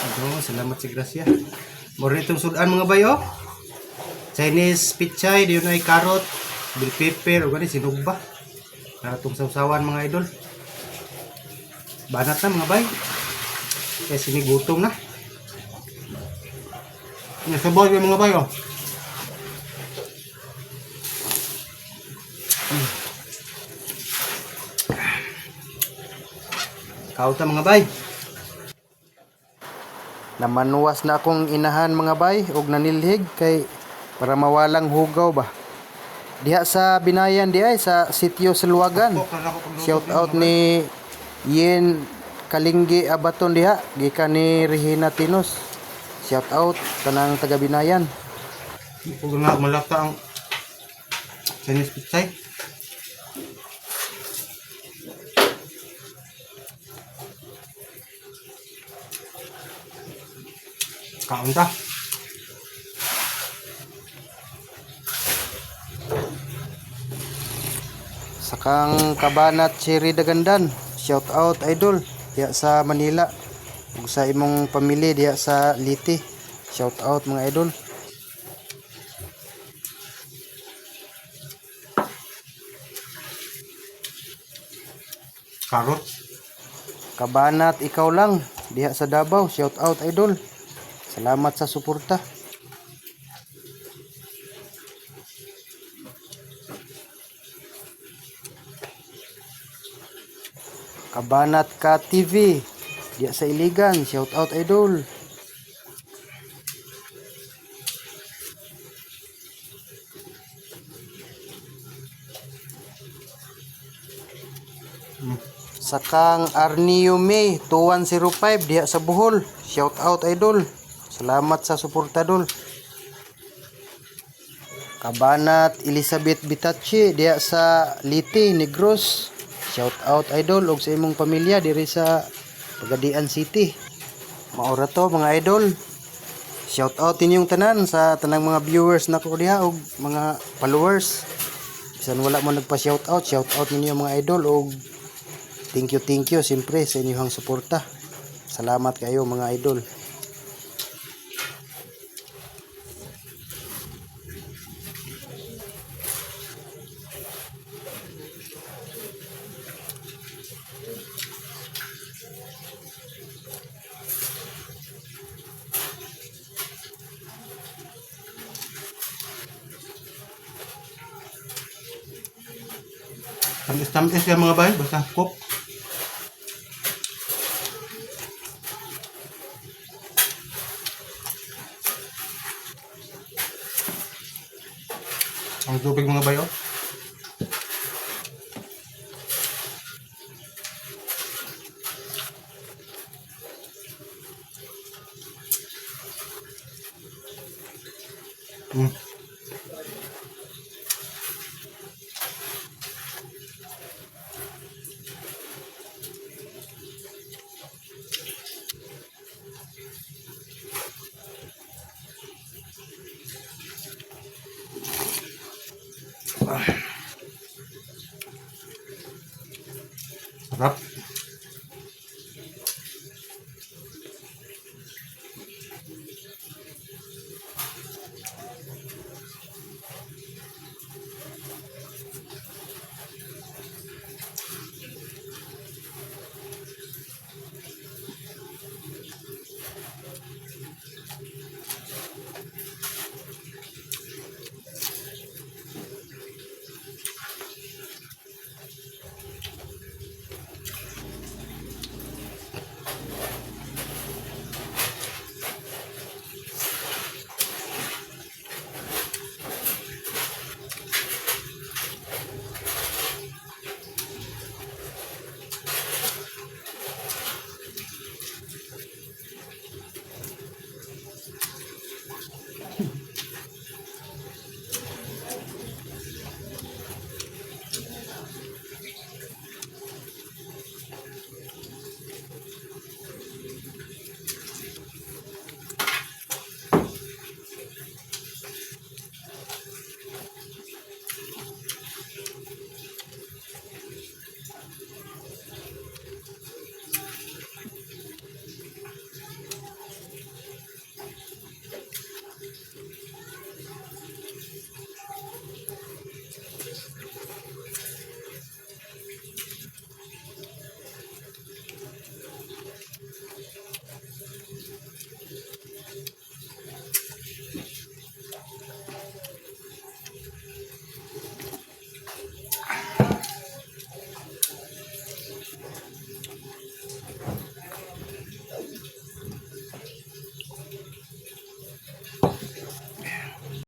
Ano, salamat sa grasya. Mura itong sudan, mga bayo. Chinese pichay, di yun ay carrot, bell pepper, o gani, sinugba. Para itong sausawan, mga idol. Banat na, mga bay. Kaya sinigutom na. Nasabaw yung mga bayo. Kauta, mga bay. Namanuwas na akong inahan, mga bay, og nanilhig kay para mawalang hugaw ba. Diha sa Binayan di ay sa Sitio Silwagan. Shout out ni Yen Kalinggi Abaton diha gikan ni Regina Tinos. Shout out tanang taga Binayan. Huwag na malata ang Chinese pichay. Kaon ta. Sakang Kabanat Cherry Dagandan. Shout out, idol, diha sa Manila ug sa imong pamilya diha sa Liti. Shout out, mga idol. Carrot. Kabanat ikaw lang diha sa Davao. Shout out, idol. Salamat sa suporta. Kabanat Ka TV diha sa Iligan. Shout out, idol. Sakang Arnio May 2105 diha sa Bohol. Shout out, idol. Salamat sa suporta, dol. Kabanat Elizabeth Bitachi diha sa Liti, Negros. Shout out, idol, og sa imong pamilya diri sa Pagadian City. Maora to, mga idol. Shout out inyong tanan sa tanang mga viewers nako diha og mga followers. Bisan wala mo nagpa-shout out, shout out ninyo, mga idol, og thank you siyempre sa inyong suporta. Salamat kayo, mga idol. Tamis-tamis yan, mga bay. Basta cook. Ang tubig, mga bay, oh.